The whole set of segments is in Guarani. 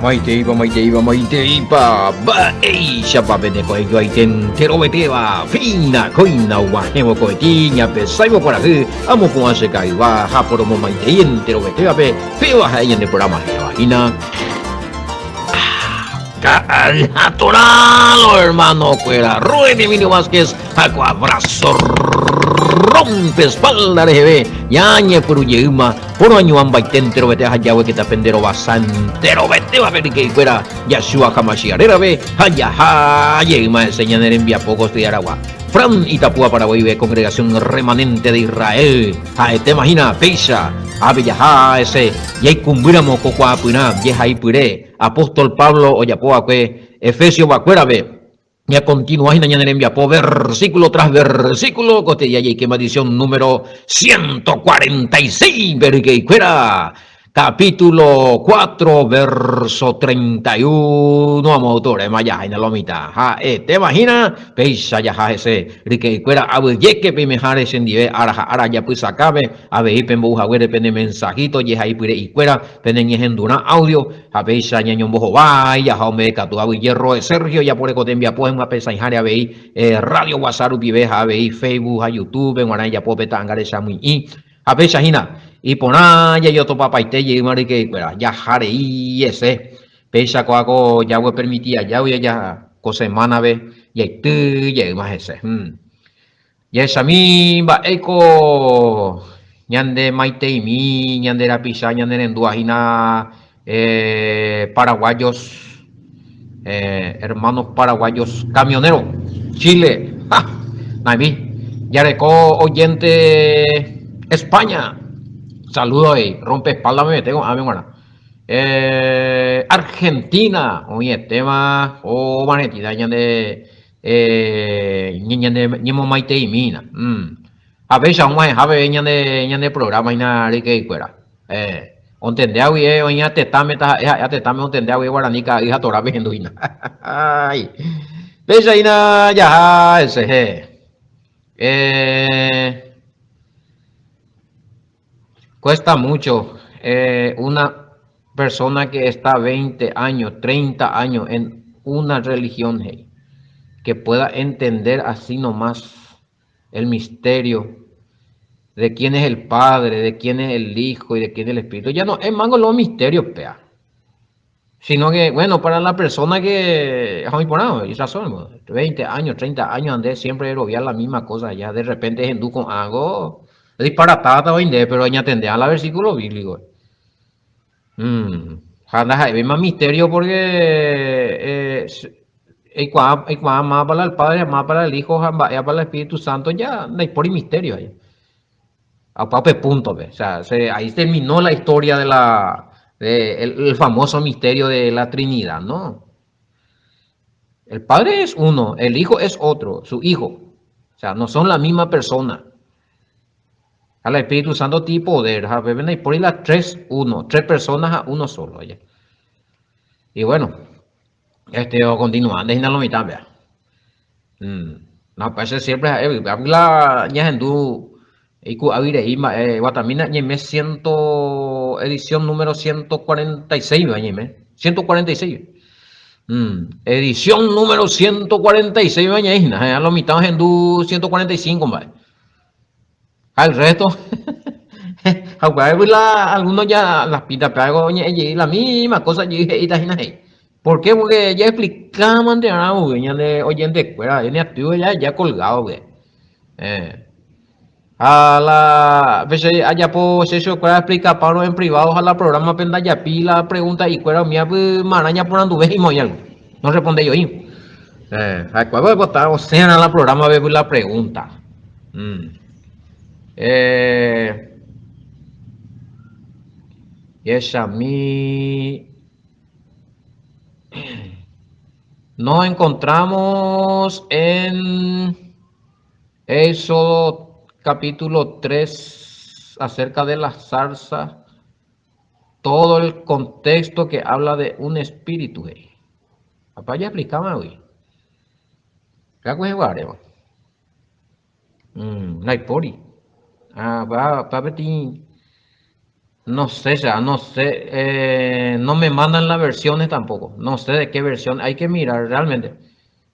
Maiteipa, maiteipa, maiteipa, mba'éichapa pene ko'ẽjoaite enterovetéva, fina kóina oguahẽvo ko'ẽtĩ ñapesáivo kuarahy, amopu'ã che ka'yva ha poromomaitei enterovetévape, péva ha'e ñande programa hérava hína. Ka'ay ha toralo, hermano-kuéra, Rubén Emilio Vázquez ha ko abrazo rompe espalda reheve, ñañepyrũ jeýma Poroañuãmbaite enterovete ahajágueketa pende rovasa enterovetévape ryke'ykuéra Yahshua Hamashiach rérape ha jaha jeýma hese ñane rembiapo ko aragua. Fran Itapúa Paraguayve Congregación Remanente de Israel ha'etéma hína péicha ápe jaha hese jaikũmbýramo ko kuaapyrã jehaipyre apóstol Pablo ojapo va'ekue Efesio vakuérape. Ñakontinua hína ñane rembiapo versículo tras versículo, ko día jaikéma edición número 146 verikeikuéra, capítulo 4, verso 31, amo autorema jaháina lo mitã. Ha'etéva hína, péicha jaha hese ryke'ykuéra avyjéke peimeháre chendive ára ha ára japysakápe, avei pembou haguére pene mensajito jehaipyre'ikuéra pene ñehendurã audio, Ha péicha ñañombohovái jaha ombe'ekatu avyje Roe Sergio japoreko tembiapo hemyapesãiháre avei Radio WhatsApp rupive ha avei Facebook ha YouTube g̃uarã ijapo pe ta'anga rechamyi'i. Ha péicha hína, iporã jajotopapaite jeýma ryke'ykuéra, jaha rei hese. Péicha kóa ko jaguepermiti aja guive ko semana-pe jaity jeýma hese. Jahechami mba'éiko ñande maiteimi ñande rapicha ñane rendúva hína paraguayos, hermanos paraguayos camioneros, Chile, ha! Naimi, jareko oyente España, saludo avei, rompe espalda memete ko'ãme g̃uarã. Argentina, oĩetéma, óva Argentina ñande ñande ñemomaiteimína. Ha péicha og̃uahẽha peve ñande ñande programa hína ryke'ykuéra. Ontendea guive oĩha tetãme taha'e ha'éva tetãme ontendea guive guarani ka'ay ha torápe hendu hína. Péicha hína jaha hese. Cuesta mucho una persona que está 20 años, 30 años en una religión, he'i, que pueda entender así nomás el misterio de quién es el Padre, de quién es el Hijo y de quién es el Espíritu. Ya no es mango los misterios, pea. Sino que, bueno, para la persona que es muy por y razón, 20 años, 30 años, ande siempre robiar la misma cosa, ya de repente hendú con algo disparatada, pero añatende a la versículo bíblico. Ha ndaha'evéima misterio porque eikuaa, eikuaa mávapa la el Padre ha mávapa la el Hijo ha mba'épa la Espíritu Santo ya ndaipóri misterio ahí. Opa upe púntope. O sea, se, ahí terminó la historia de la, de el, el famoso misterio de la Trinidad, ¿no? El Padre es uno, el Hijo es otro, su Hijo. O sea, no son la misma persona. Ha la Espíritu Santo ti poder, ha pe ndaipóri la tres uno, tres personas ha uno solo. Allá. Y bueno, este continúa, hína lo mitad, vea. No, pues siempre ha'e la ñahendu iku'águi rei mba'e guatamína ñaime ciento edición número 146 ñaime 146 edición número 146 ñaime a lo mitad ohendu 145 mba'e Ha el resto, ha upévagui la algunos ya las pinta pe algo oñe'ẽ jey la misma cosa jey he'íta hína he'i. ¿Por qué? Porque ya explicámante arã guive ñande oyente kuéra, ñande atýva ya ya colgado guive. Eh. Ha la pe che ajapo che chupekuéra explicapárõ en privado ha la programa pe ndajapi la pregunta ikuéra umíva py marã ñaporanduve he'imo'ãi algo. No respondéi oĩ. Eh, ha'ekuéva oipota osẽrã la programa pe la pregunta. Mm. Eh, jechami. Nos encontramos en Éxodo capítulo 3 acerca de la zarza, todo el contexto que habla de un espíritu. Hey. Papá ya explicaba hoy. Ndaipóri. Ah, pa peteĩ. No sé, ya, no sé, eh, no me mandan las versiones tampoco. No sé de qué versión, hay que mirar realmente.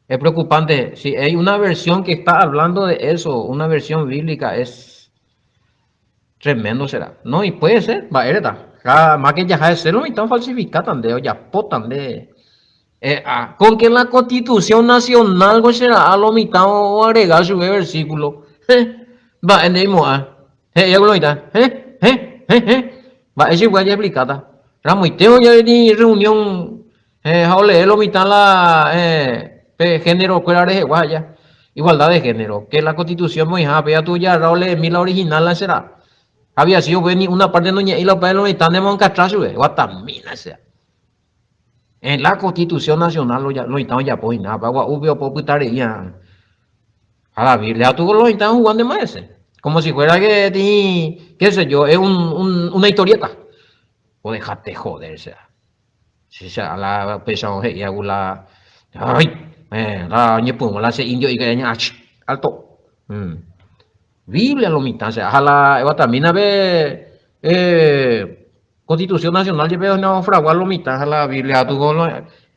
Es preocupante. Si hay una versión que está hablando de eso, una versión bíblica, es tremendo será. No, y puede ser, va, ereta. Ja, más que ya es lo mitad falsificatan de, ya potan de. Eh, ah, con que la Constitución Nacional será a lo mitad o agregar su versículo. Eh, va, en ah. He'i lo mitad. Eh, eh, eh, eh. Va, ese fue ya explicada. Ramoite ya ni reunión eh, ha olee lo mitad la eh, pe género kuéra rehegua aja. Igualdad de género. Que la constitución oĩha péva tuja oleemi la original la será. Había sido pues ni una parte no ñe'ẽ la lo mitad de moncatra sube. Guatamina sea. En la constitución nacional lo mitad ojapo hína. Pa gua'úpe opo opytareíha. Ha la Biblia tuvo lo mitad jugando más ese. Como si fuera que, ti, qué sé yo, es un, un, una historieta. O déjate joder, sea. Che la upéicha he'i agu la ay la oñepyrũ la che indio ikareña ach alto Biblia lo mitã che ha la eguatamína pe Constitución Nacional jepe ofragua lo mitã ha la Biblia tuvo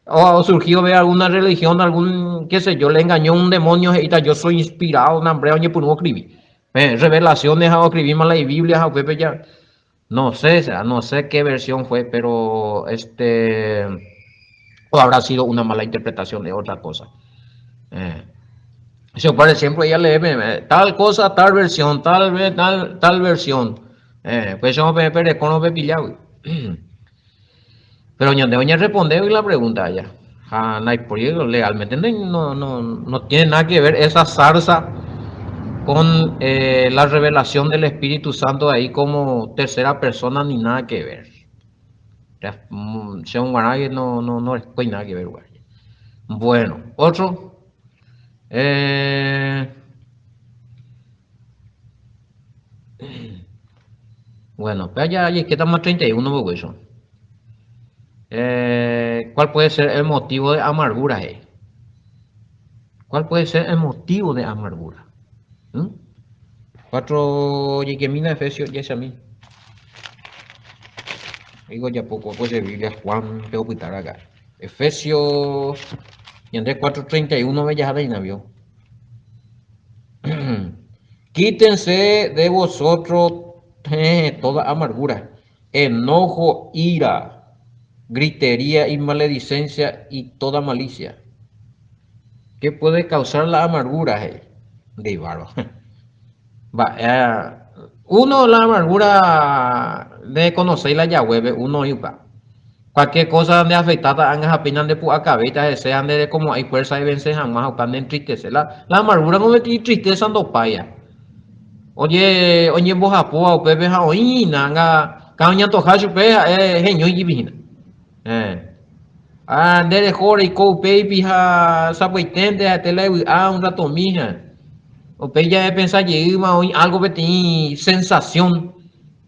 o surgido ve alguna religión algún qué sé yo le engañó un demonio he'íta yo soy inspirado nambre oñepyrũ oscribi revelaciones ha oscribíma la Biblia ha upépe ja No sé, no sé qué versión fue, pero este o habrá sido una mala interpretación de otra cosa. Eh, se parece siempre ella lee tal cosa, tal versión, tal tal tal versión. Eh, pues eso me pere con pe pillado. Pero ñande oña responde hoy la pregunta ya. Ha naipóri legalmente no, no, no tiene nada que ver esa zarza con eh, la revelación del Espíritu Santo ahí como tercera persona ni nada que ver. Según Guaray no, no, no hay nada que ver. Bueno, otro. Eh, bueno, pues ya, ya estamos a 31, pues eso. Eh, ¿Cuál puede ser el motivo de amargura? Eh? ¿Cuál puede ser el motivo de amargura? ¿Mm? 4 Yekemina Efesios Yesami. Digo ya poco, pues de Biblia Juan tengo que acá. Efesios y Andrés 4:31 me ya de Quítense de vosotros eh, toda amargura, enojo, ira, gritería y maledicencia y toda malicia. ¿Qué puede causar la amargura? Eh? De barro. Va, eh, uno, la amargura de conocer la Yahweh, uno iba. Cualquier cosa de afectada, anga apenas de pu'akavéita hese, ande de como hay fuerza de vencer jamás, o de entristecer. La, la amargura no me tristeza ando paya. Oye, oñembohapóva upépe ha oĩna anga ka oñantoha chupe ha'e heñói jepi hína. Eh. Ah, nde reho reiko upéipi ha sapyaiténte ha'ete la evy'a un ratomi ha. Upéi jaepensa jeýma oĩ algo peteĩ sensación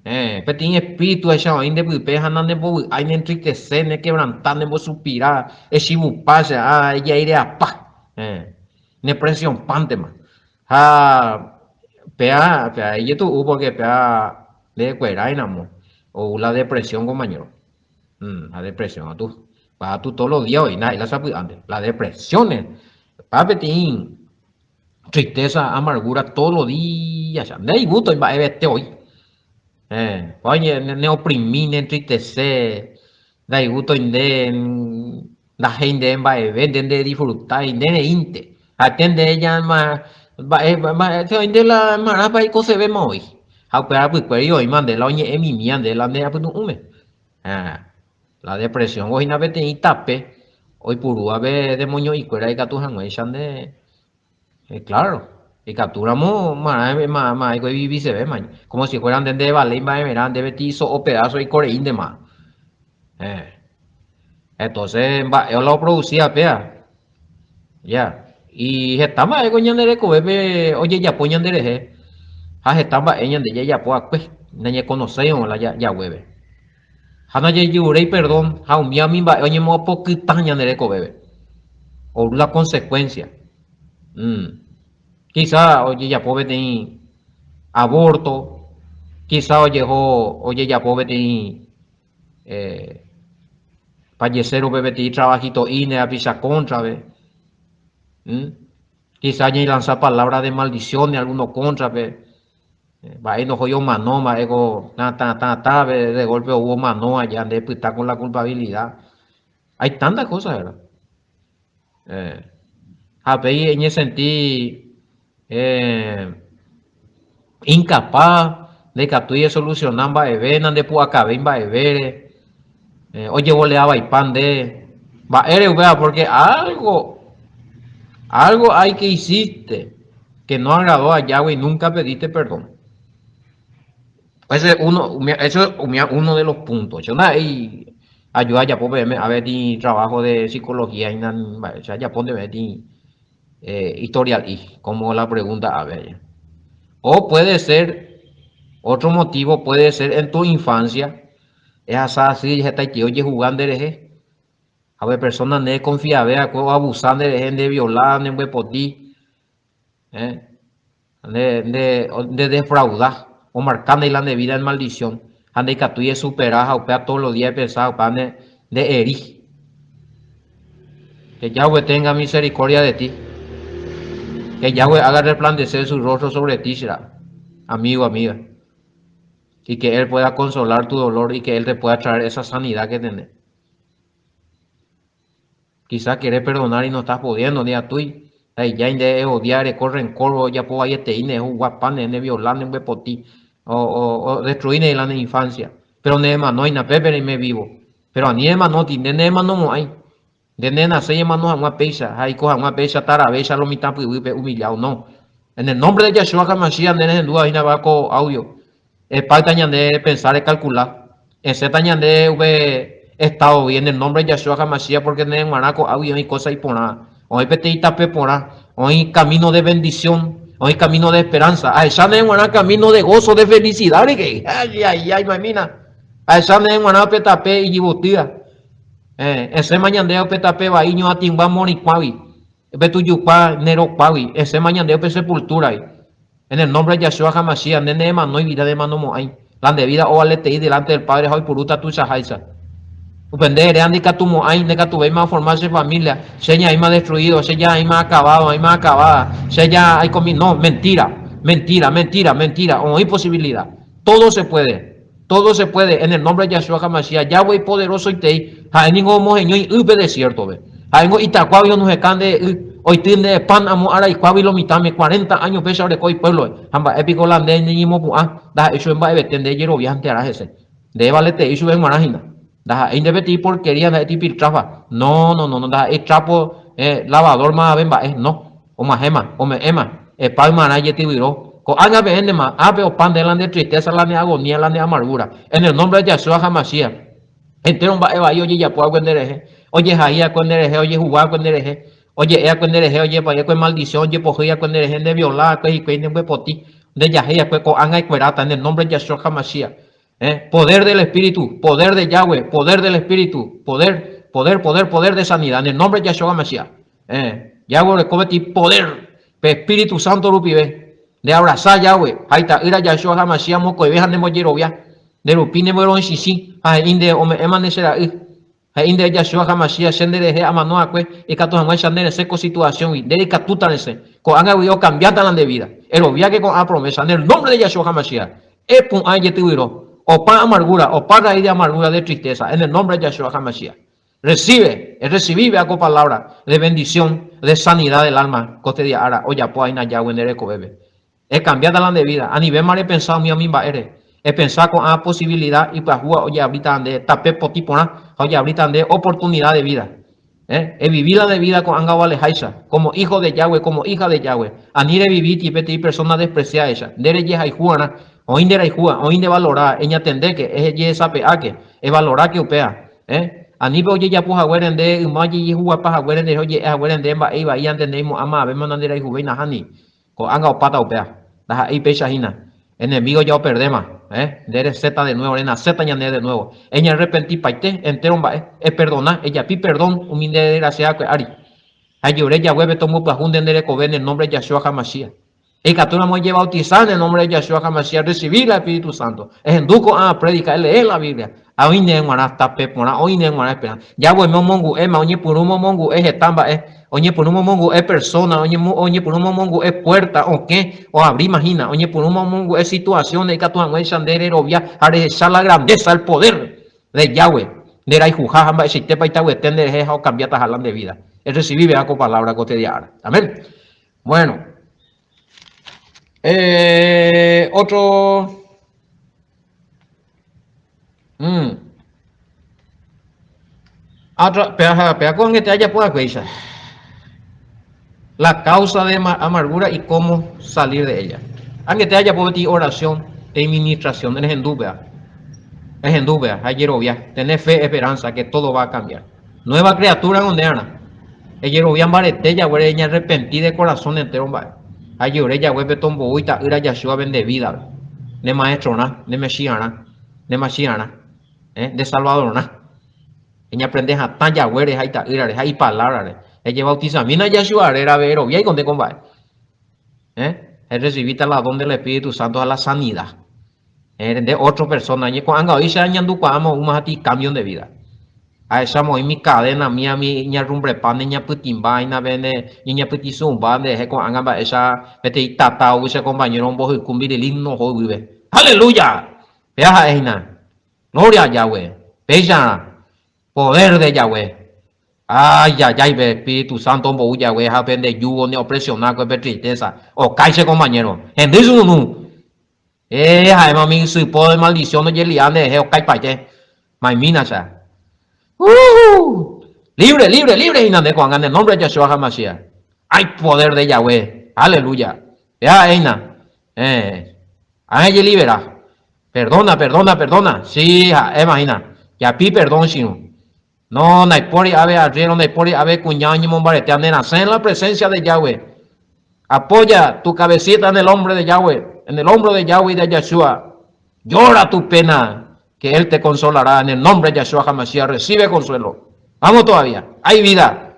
Eh, peteĩ espíritu echa oĩ nde pype ha nanembovy'ái, nentristece, nequebranta, nembosuspira, echivupa che ha ejaireapa, eh, ne presionpántema. Ha péa, péa ijetu'u porque péa ndekueráiramo ou la depresión compañero. Mm, la depresión, atu, atu todos los días oĩ, ndaha'éi la sapy'ánte, la depresión, pa peteĩ Tristeza, amargura todos los días. Nde igusto imba'evete oĩ. Eh, oye, ne oprimi, ne entristece, ndaigústoi nde, ndahéi nde mba'eve, nde nde disfrutái, nde reínte. Ha'ete nde ja mba'e, mba'e, oĩ nde la marãpa eikosevéma oĩ. Ha upe rapykuéri oĩma nde la oñe'ẽ mimía nde la nde apytu'ũme. Eh, la depresión hína peteĩ tape oipurúva pe demoño'ikuéra ikatu hag̃uáicha nde Eh, claro, ikatúramo marã ma'ẽko evivisevéma, como si fuera nde ndevaléi mba'everã ndéve ti so'o pedazo ikoreíntema. Eh. Entonces, mba'e la oproducía péa. Ya. Y heta mba'éko ñande rekovépe ojejapo ñanderehe ha heta mba'e ñande jajapo akue nañekonoséirõ la jaguépe. Ha ndajajeruréi perdón ha umíva umi mba'e oñemoapokytã ñande rekovépe. Oru la consecuencia. Mm. Quizá ojejapo peteĩ aborto. Quizá ojeho ojejapo peteĩ pajesérope peteĩ trabajito'i nde rapicha kóntrape. Quizá ñailansa palabra de maldición alguno kóntrape. Mba'e ndohói omano, mba'éko tã tã tã tã de golpe ou omano aja nde epyta con la culpabilidad. Hay tanta cosa, verdad? Ha upéi eñesenti incapaz, ndaikatúi esoluciona mba'eve, nandepu'akavéi mba'evére, ojevolea vaipa nde. Mba'ére upéva? Porque algo, algo hay que hiciste que no agradó a Yahweh y nunca pediste perdón. Ese es uno, eso es uno de los puntos. Che ndaha'éi Aju ajapo peẽme avei trabajo de psicología hína mba'e che ajapo ndeve peteĩ historial'i como la pregunta ave aja. O puede ser otro motivo puede ser en tu infancia ehasa asy hetaite ojehuga nderehe ha pe persona nde confiave va'ekue oabusa nderehe ndeviola nembyepoti. Nde, nde, nde defrauda, omarka nde la nde vida en maldición, ha ndaikatúi esupera ha upéva todos los días epensa upéva nde, nde eri. Que Yahweh tenga misericordia de ti. Que Yahweh haga resplandecer su rostro sobre ti, será, amigo, amiga. Y que Él pueda consolar tu dolor y que Él te pueda traer esa sanidad que tenés. Quizás querés perdonar y no estás pudiendo, ndikatúi, ndaijái nde eodia ereko rencor ojapo vaietei nde huguapa nde neviola ne mbyepoti odestrui nde la ne infancia, pero neremanóina pépe reime vivo, pero ani remanóti nde neremanomo'ãi, nde nerenaséi emano hag̃ua péicha ha eiko hag̃ua péicha taravéicha lo mitã pyvýpe humillado, no. En el nombre de Yahshua HaMashiach nde rehendúva hína ko audio, Epáyta ñande epensa recalcula. Esẽta ñande upe estado-gui en el nombre de Yahshua HaMashiach porque ne g̃uarã ko'águi oĩ cosa iporã. Oĩ peteĩ tape porã, oĩ camino de bendición, oĩ camino de esperanza. Ahecha ne g̃uarã camino de gozo, de felicidad rehe. Ay, ay, ay, mamína. Ahecha ne g̃uarã upe tape ijyvotýva. Eh, esẽma ñande upe tape vai ñoatĩgua morĩkuágui. Upe tujukua ne rokuágui, esẽma ñande upe sepultúragui. En el nombre de Yahshua HaMashiach, nde neremanói vida nemanomo'ãi. La nde vida ovaletei delante del Padre ha oipurúta tuichaháicha. Upe nde eréva ndikatumo'ãi, ndekatuvéima aforma che familia, che ñaĩma destruido, che ya aĩma acabado, aĩma acabada, che ya aikomi. No, mentira, mentira, mentira, mentira, oĩ posibilidad. Todo se puede, todo se puede, en el nombre de Yahshua HaMashiach, Yahweh ipoderosoitei, ha'e ningo omoheñói y pe desierto-pe. Ha'éngo itakuágui onuheka nde y, oity nde pan amo araikuágui lo mitãme, cuarenta años péicha oreko ipueblo-pe. Ha mba'e piko la nde neñemopu'ã, ndaha'éi chupe mba'evete nde ejeroviánte arã hese. Nde valetei chupe g̃uarã hína. Ndaha'éi nde peteĩ porquería, ndaha'éi piltrafa. No, no, no, no, ndaha'éi trapo lavador mavave mba'e, no. Og̃uahẽma, ome'ẽma, epa ymarã ijetyvyro. Ko'ág̃a peẽntema, ápe opa nde la nde tristeza, la ne agonía, la ne amargura. En el nombre de Yahshua HaMashiach, entéro mba'e vai ojejapo va'ekue nde rehe, ojehai va'ekue nde rehe, ojehuga va'ekue nde rehe, oje'e va'ekue nde rehe, ojepa'i va'ekue maldición, ojepohýi va'ekue nde rehe, nde viola va'ekue hikuái, nde mbyepoti, nde jahéi va'ekue, ko'ág̃a ekueráta, en el nombre de Yahshua HaMashiach. Poder del Espíritu, poder de Yahweh, poder del Espíritu, poder, poder, poder, poder de sanidad, en el nombre de Yahshua HaMashiach. Yahweh oreko peteĩ poder pe Espíritu Santo rupive. Nde abrasa Yahweh ha ita'ýra Yahshua HaMashiach mokõive ha nembojerovia. Nde rupi nemboyrõichichĩ ha he'i nde ome'ẽma nde che ra'y. He'i nde Yahshua HaMashiach che nderehe amano va'ekue ikatu hag̃uáicha nde resẽ ko situasiõgui, nde reikatúta resẽ. Ko'ág̃a guive okambiáta la nde vida. Eroviáke ko'ã promesa en el nombre de Yahshua HaMashiach. Epu'ã ejetyvyro. Opa amargura, opa raíz de amargura, de tristeza, en el nombre de Yahshua HaMashiach. Recibe, errecibi vea ko palabra de bendición, de sanidad del alma ko este día ára ojapo aína Yahweh nde rekovépe. Ekambiáta la nde vida, anivéma repensa umi umi mba'ére. Epensa ko'ã posibilida ipyahúva ojeavríta nde tape potĩ porã ha ojeavríta nde oportunidad de vida. Evivi la nde vida ko'ág̃a ovaleháicha, como hijo de Yahweh, como hija de Yahweh. Ani revivíti peteĩ persona despreciáicha. Nde rejehayhu'arã, oĩ nderayhúva, oĩ ndevalora, eñatendéke, ejehesape'áke, evaloráke upéva. Ani pe ojejapo haguére nde yma ojejehuguapa haguére nderehe oje'e haguére nde mba'e ivai antendeimo'ã mavavéma nanderayhuvéi nahániri. Ko'ág̃a opáta upéva. Ndaha'éi péicha hína. Enemigo ja operdéma. Nde resẽta de nuevo, renaséta ñande de nuevo. Eñarrepentipaite entéro mba'e. Eperdona, ejapi perdón umi nde desgracia akue ári. Ha ejure Yahweh-pe tombopyahu nde nde rekove en el nombre de Yahshua HaMashiach. Ikatúramo ejebautisa en el nombre de Yahshua HaMashiach, recibí la Espíritu Santo. Ehendu ko'ã prédica, elee la Biblia. Ha oĩ ndéve g̃uarã tape porã, oĩ ndéve g̃uarã esperanza. Yahweh-me omongu'éma, oñepyrũma omongu'e heta mba'e, oñepyrũma omongu'e persona, oñepyrũma omongu'e puerta, okẽ, oabríma hína, oñepyrũma omongu'e situaciones ikatu hag̃uáicha nde rerovia ha rehecha la grandeza, el poder de Yahweh, nde rayhuha ha mba'eichaitépa itavyete nderehe ha okambiátaha la nde vida. Errecibi vea ko palabra ko tedia ára. Amén. Bueno. Eh, otro. Mm. Otra, pea, pea con este haya pueda La causa de amargura y cómo salir de ella. Angete ajapo peteĩ oración de ministración, erehendu pea. Ehendu pea, ha ejerovia. Tené fe, esperanza, que todo va a cambiar. Nueva criatura ngondearã. Ejerovia mbarete jaguére eñarrepenti de corazón entero mba'e. Ha ejure jaguépe tombou ita'ýra Yahshua-pe nde vida-pe, ne maestrorã, ne Mesías-rã, ne Mashiach-rã, eh, nde Salvador-rã. Eñaprende hatã jaguére ha ita'ýrare ha ipalabra-re. Ejebautizamína Yahshua rérape eroviáiko nde ko mba'e. Eh, errecibíta la don del Espíritu Santo ha la sanidad. Eh, nde otro persona, ñe ko'ãnga oĩ che añandukuaáma oúma ha ti cambio nde vida. Ahecháma oĩ mi cadena mía mi ñarrumbrepa ne ñapytĩmba aína pe ne ñeñapytĩsũmba nde rehe ko'ãnga mba'éicha peteĩ tata ou che compañero ombohyku mbirilín oho yvýpe. Aleluya! Péa ha'e hína. Gloria Yahweh. Péicharã. Poder de Yahweh. Ayayay pe Espíritu Santo ombou Yahweh ha pe nde yugo ne opresiona kue pe tristeza. Okái che compañero. Hendy sununu. Ee, ha'éma umi ysypo de maldición ojelia nderehe okaipaite. Maimína cha. Uuh! Libre, libre, libre hína nde ko'ág̃a en el nombre de Yahshua HaMashiach. Hay poder de Yahweh. Aleluya. Pe ha'e hína. Eh. Ág̃a ejelibera. Perdona, perdona, perdona. Sí, ha'éma hína. Japi perdón chirũ. No, ndaipóri ave arriero, ndaipóri ave kuña oñemombaretéva ne rasẽ en la presencia de Yahweh. Apoya tu cabecita en el hombro de Yahweh, en el hombro de Yahweh y de Yahshua. Llora tu pena, que Él te consolará en el nombre de Yahshua HaMashiach. Recibe consuelo. Vamos todavía. Hay vida.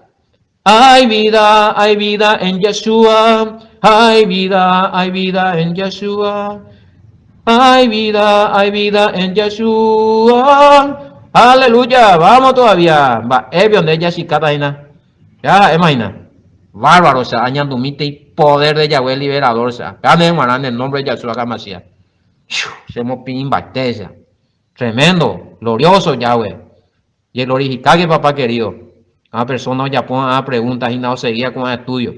Hay vida, hay vida en Yahshua. Hay vida, hay vida en Yahshua. Hay vida, hay vida en Yahshua. Aleluya, vamos todavía. Mba'épe onde jachikáta hína. Ya ha'éma hína. Bárbaro, cha, añandumíte poder de Yahweh liberador, cha. Péva ndéve g̃uarã en el nombre de Yahshua HaMashiach. Chemopirĩmbaite, cha. Tremendo, glorioso Yahweh. Jeglorifikáke Papá querido. Ko'ã persona ojapo ha'ã pregunta hína oseguía ko'ã estudio.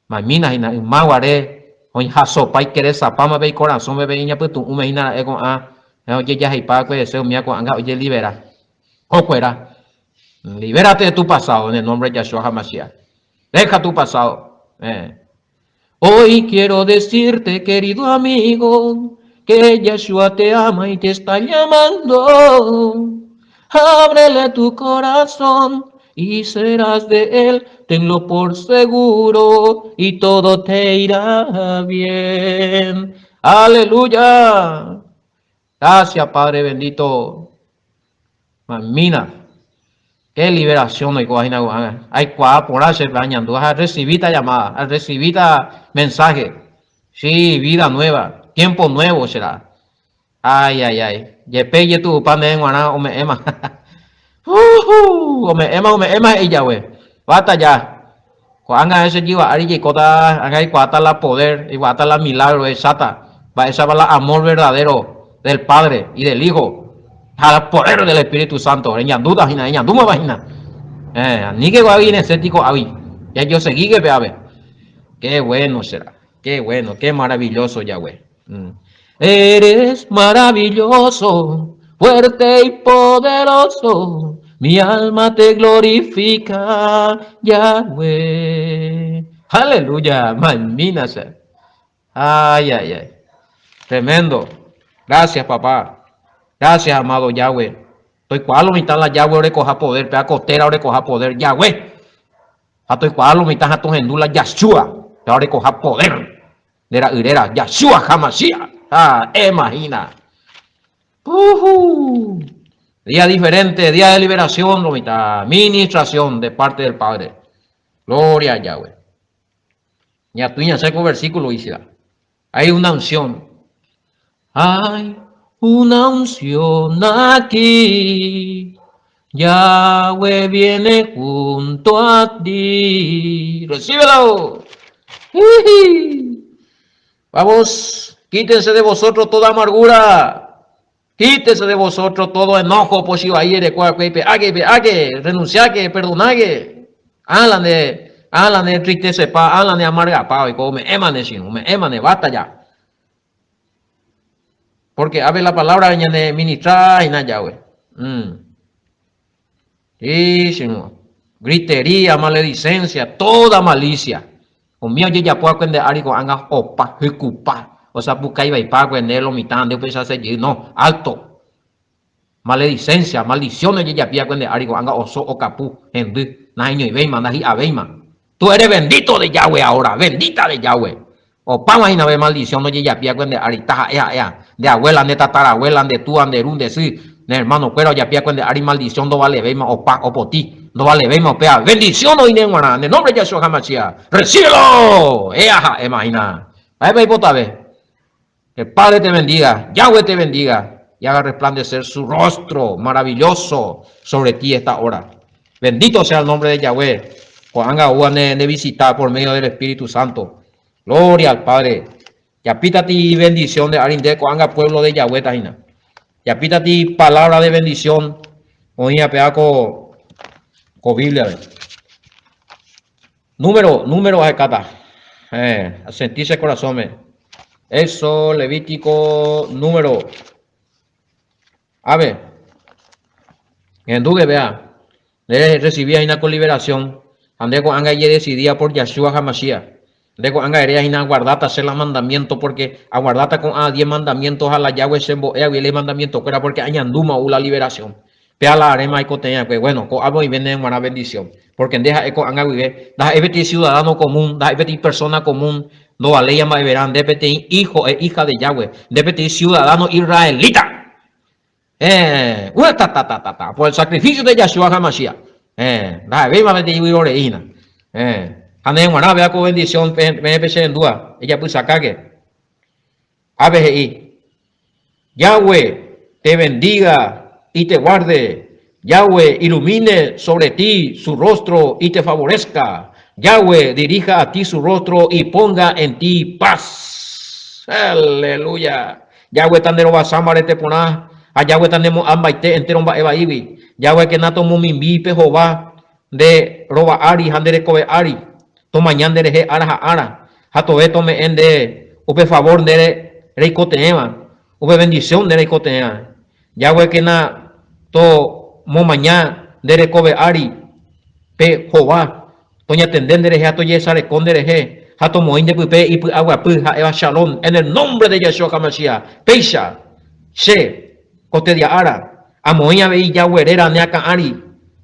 Mamína hína yma guare oĩhasopa ikeresapáma pe ikorasõme pe iñapytu'ũme hína ra'e ko'ã ojejaheipa va'ekue hese umíva ko'ág̃a ojelibera. Okuera. Libérate de tu pasado en el nombre de Yahshua HaMashiach. Deja tu pasado. Eh. Hoy quiero decirte, querido amigo, que Yahshua te ama y te está llamando. Ábrele tu corazón y serás de él, tenlo por seguro y todo te irá bien. Aleluya. Gracias, Padre bendito. Mamína. Qué liberación oikóva hína ko'ág̃a. Aikuaa porã che pe añandu ha arrecibíta llamada, arrecibíta mensaje. Sí, vida nueva, tiempo nuevo che ra'a. Ay, ay, ay. Jepe ijetu'upa ndéve g̃uarã ome'ẽma. Uhu! Ome'ẽma, ome'ẽma he'i jave. Basta ya. Ko'ág̃a che jyva ári jaikóta, ág̃a aikuaáta la poder, aikuaáta la milagro, ahecháta mba'éichapa la amor verdadero del Padre y del Hijo ha la poder del Espíritu Santo. Reñandúta hína, reñandúmava hína. Eh, aníke ko'águi resẽti ko'águi. Jajoseguíke pe ave. Qué bueno será, qué bueno, qué maravilloso Yahweh. Mm. Eres maravilloso, fuerte y poderoso, mi alma te glorifica, Yahweh. Aleluya, malmínase. Ay, ay, ay. Tremendo. Gracias, papá. Gracias, amado Yahweh. Toikuaa lo mitã la Yahweh orekoha poder, pe akotera orekoha poder, Yahweh. Ha toikuaa lo mitã ha tohendu la Yahshua, pe orekoha poder. Nde ra'y réra Yahshua HaMashiach. Ha, emahina. Uhu. Día diferente, día de liberación, lo mitad. Ministración de parte del Padre. Gloria a Yahweh. Ñatũi ñasẽ ko versículo he'íva. Hay una unción. Hay una unción aquí. Yahweh viene junto a ti. Recíbelo. Vamos, quítense de vosotros toda amargura. Quítese de vosotros todo enojo, pochy vai ereko va'ekue ipe'áke, ipe'áke, renunciáke, perdonáke. Ág̃a nde, ág̃a nde entristesepa, ág̃a nde amargapa oiko, ome'ẽma ne che irũ, ome'ẽma ne, basta ya. Porque ápe la palabra ñane ministra hína Yahweh. Mm. Sí, che irũ. Gritería, maledicencia, toda malicia. Umi ojejapo va'ekue nde ári ko'ág̃a opa, hykupa, osapukái vaipa va'ekue nde lo mitã nde upéicha che jey, no, alto. Maledicencia, maldición ojejapi va'ekue nde ári ko'ág̃a oso, okapu, hendy, naheñoivéima, ndahi'avéima. Tú eres bendito de Yahweh ahora, bendita de Yahweh. Opáma hína pe maldición ojejapi va'ekue nde ári, taha'e ha'éva, nde abuela, nde tatarabuela, nde túa, nde ru, nde sy, ne hermano kuéra ojapi va'ekue nde ári maldición ndovalevéima opa, opoti, ndovalevéima upéva, bendición oĩ ne g̃uarã, en el nombre de Yahshua HaMashiach, recíbelo! Ea ha'éma hína. Mba'épa ipotave? Que Padre te bendiga, Yahweh te bendiga y haga resplandecer su rostro maravilloso sobre ti esta hora. Bendito sea el nombre de Yahweh. Ko'ág̃a oúva ne ne visita por medio del Espíritu Santo. Gloria al Padre. Japítati bendición de ári nde ko'ág̃a pueblo de Yahweh ta hína. Japítati palabra de bendición oĩva péva ko ko Biblia-pe. Número, número ahekáta. Eh, asentí che korasõme. Éxodo, Levítico, número. Ave. Ehendúke péva. Nde recibía hína ko liberación ha nde ko'ág̃a ejedecidía por Yahshua HaMashiach. Nde ko'ág̃a eréa hína aguardáta che la mandamiento porque aguardáta ko'ã diez mandamiento ha la Yahweh chembo'éagui ley mandamiento-kuéra porque añandúma ou la liberación. Péa la aréma aikotevẽ va'ekue. Bueno, ko'ápe oĩve ndéve g̃uarã bendición. Porque nde ha'e ko'ág̃a guive ndaha'éi peteĩ ciudadano común, ndaha'éi peteĩ persona común, ndovaléi mba'everã, nde peteĩ hijo e hija de Yahweh, nde peteĩ ciudadano israelita. Héẽ, uetatatata, por el sacrificio de Yahshua HaMashiach. Héẽ, ndaha'evéima peteĩ vyrorei hína. Héẽ, ha ndéve g̃uarã péva ko bendición peẽ pecherendúva, ejapysakáke. Ápe he'i, Yahweh te bendiga y te guarde, Yahweh ilumine sobre ti su rostro y te favorezca, Yahweh dirija a ti su rostro y ponga en ti paz. Aleluya! Yahweh tanderovasa mbarete porã ha Yahweh tanemo'ã mbaite entéro mba'e vaígui. Yahweh kena tomomimbi pe hova nde rova ári ha nde rekove ári, tomaña nderehe ára ha ára, ha tove tome'ẽ nde upe favor nde reikotevẽva, upe bendición nde reikotevẽva. Yahweh kena tomomaña nde rekove ári pe hova, toñatende nderehe ha tojesareko nderehe, ha tomoĩ nde pype ipy'aguapy ha'éva Shalom, en el nombre de Yahshua HaMashiach. Péicha, che, kostedia ára, Amoĩ avei Yahweh réra ne akã ári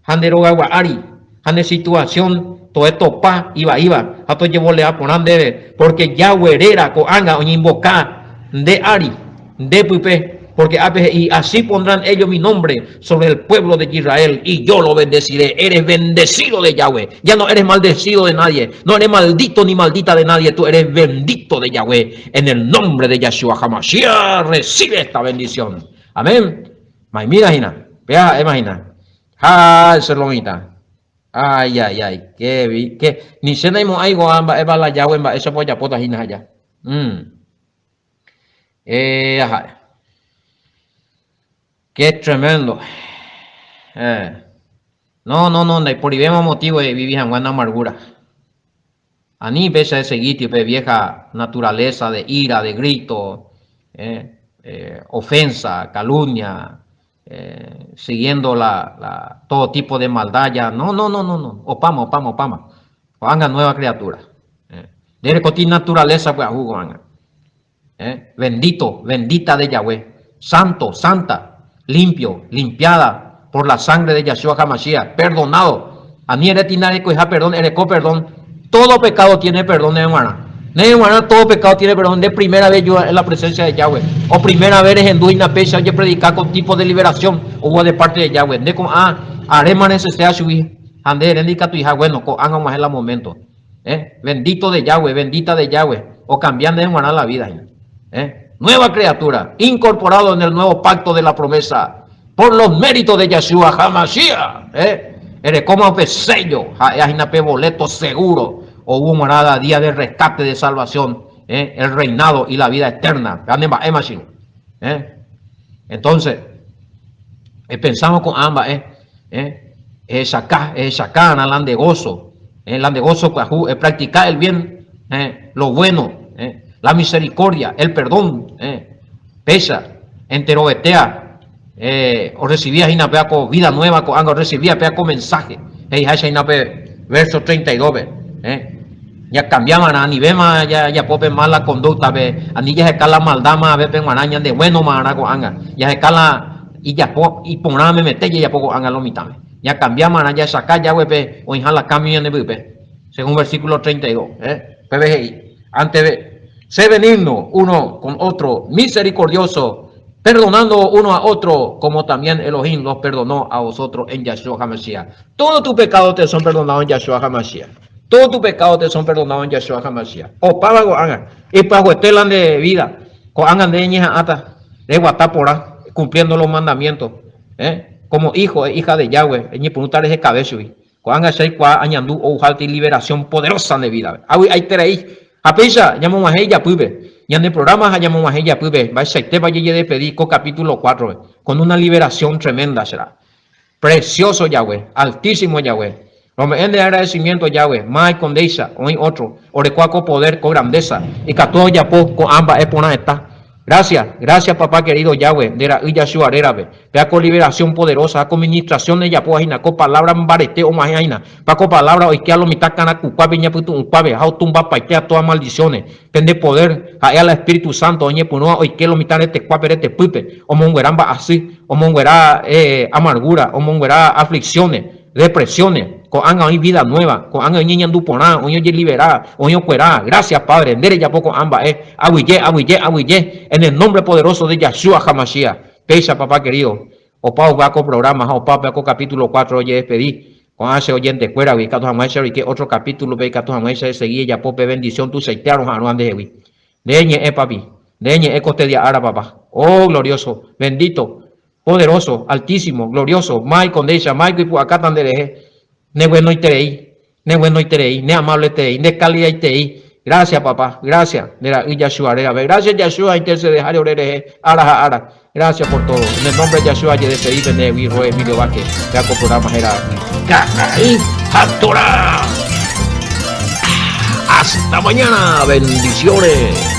ha nde rogagua ári, ha ne situasión toe topa ivaíva ha tojevolea porã ndéve, pórke Yahweh réra ko'ág̃a oñeimboka nde ári, nde pype, pórke ápe he'i, Así pondrán ellos mi nombre sobre el pueblo de Israel, y yo lo bendeciré. Eres bendecido de Yahweh. Ya no eres maldecido de nadie, no eres maldito ni maldita de nadie, tú eres bendito de Yahweh. En el nombre de Yahshua HaMashiach, recibe esta bendición. Amén. Maimína hína. Péa ha'éma hína. Ha che lo mitã. Ay, ay, ay. Qué vi, qué. Ni che naimo'ãi ko'ã mba'épa la Yahweh mba'éichapa ojapóta hína aja. Mm. Eh, ha'e. Qué tremendo. Eh. No, no, no, ndaiporivéma motivo evivi hag̃ua en amargura. Ani péicha esegíti upe vieja naturaleza de ira, de grito, ofensa, calumnia, siguiendo la, la, todo tipo de maldad ya. No, no, no, no, no. Opáma, opáma, opáma. Ko'ág̃a nueva criatura. Nde rekotĩ naturaleza pyahu ko'ág̃a. Bendito, bendita de Yahweh. Santo, santa, limpio, limpiada por la sangre de Yahshua HaMashiach, perdonado. Ani ereti ndarekoiha perdón, ereko perdón. Todo pecado tiene perdón ndéve g̃uarã. Ndéve g̃uarã todo pecado tiene perdón. Nde primera vez yo en la presencia de Yahweh. O primera vez rehendu hína péicha ojepredika ko tipo de liberación oúva de parte de Yahweh. Nde ko'ã aréma resesea chugui ha nde ere ndikatuiha, bueno, ko'ág̃a og̃uahẽ la momento. Eh, bendito de Yahweh, bendita de Yahweh, okambia ndéve g̃uarã la vida hína. Eh, nueva criatura, incorporado en el nuevo pacto de la promesa, por los méritos de Yahshua HaMashiach. Eh, erekóma upe sello, ha'éa hína pe boleto seguro ou g̃uarã día de rescate de salvación, eh, el reinado y la vida eterna. Péva nemba'éma che irũ. Eh, entonces, epensávo ko'ã mba'e, Eh, ehechaka, ehechaka'arã la nde gozo, eh, la nde gozo pyahu, epractica el bien, eh, lo bueno, eh, la misericordia, el perdón, eh, péicha, enterovetéa, eh, orrecibía hína péva ko vida nueva ko'ág̃a orrecibía péva ko mensaje, he'iháicha hína pe verso 32-pe, eh, ñakambiava'erã, anivéma jajapo pe mala conducta-pe, ani jaheka la maldad mavavépe g̃uarã, ñande buenoma'arã ko'ág̃a, jaheka la Ijapo iporã memete jajapo ko'ág̃a lo mitãme. Ñakambiámarã jachaka jáguepe oĩha la kámbio ñande pype, según versículo 32. Upépe he'i, Anteve, sé benigno uno con otro, misericordioso, perdonando uno a otro, como también Elohim los perdonó a vosotros en Yahshua HaMashiach. Todo tu pecado te son perdonados en Yahshua HaMashiach. Todo tu pecado te son perdonados en Yahshua HaMashiach. Opáva ko'ág̃a, ipyahuete la nde vida, ko'ág̃a nde eñeha'ãta. Reguata porã, cumpliendo los mandamientos, eh, como hijo e hija de Yahweh, eñepyrũta rehekave chugui. Ko'ág̃a che aikuaa añandu ouháti liberación poderosa nde vida-pe. Avy'aiterei. Ha péicha ñamog̃uahẽ ijapýpe, ñane programa ha ñamog̃uahẽ ijapýpe mba'eichaitépa jajedespedi ko capítulo 4-pe, con una liberación tremenda che ra'y. Precioso Yahweh, Altísimo Yahweh. Rome'ẽ nde agradecimiento Yahweh, máiko ndéicha, oĩ otro, orekóva ko poder, ko grandeza, ikatúva ojapo ko'ã mba'e porãeta. Gracias, gracias papá querido Yahweh, nde ra'y Yahshua rérape. Péa ko liberación poderosa ha ko ministración ejapóva hína, ko palabra mbarete og̃uahẽ hína, pa ko palabra oike a lo mitã karakukuápe iñapytu'ũkuápe ha otumbapaite a todas maldiciones. Pende poder, ha'e a la Espíritu Santo oñepyrũva oike lo mitã retekuápe retepýpe, omonguera mba'asy, omonguera amargura, omonguera aflicciones, depresiones, ko'ág̃a oĩ vida nueva, ko'ág̃a oĩ ñeñandu porã, oĩ ojelibera, oĩ okuera, gracias Padre, nde rejapo ko'ã mba'e, aguyje, aguyje, aguyje, en el nombre poderoso de Yahshua HaMashiach, péicha papá querido, opa oguea ko programa ha opa upéva ko capítulo 4 ojedespedi, ko'ã che oyentekuéragui, ikatu hag̃uáicha roike otro capítulo-pe ikatu hag̃uáicha esegi ejapo pe bendición tuichaite aroha'arõva ndehegui. Nde ñe'ẽ, papi. Nde ñe'ẽ kostedia ára, papá. Oh, glorioso, bendito, poderoso, altísimo, glorioso, máiko ndéicha, máiko ipu'akáta nderehe. Neguenoiterei, neguenoiterei, neamableterei, ndekalidaiterei. Gracias, papá, gracias, nde ra'y Yahshua rérape. Gracias, Yahshua, intercedeháre ore rehe ára ha ára. Gracias por todo. En el nombre de Yahshua ajedespedi pendehegui, Roe Emilio Vázquez. Péa ko programa héra Ka'aĩ ha Torá. Hasta mañana. Bendiciones.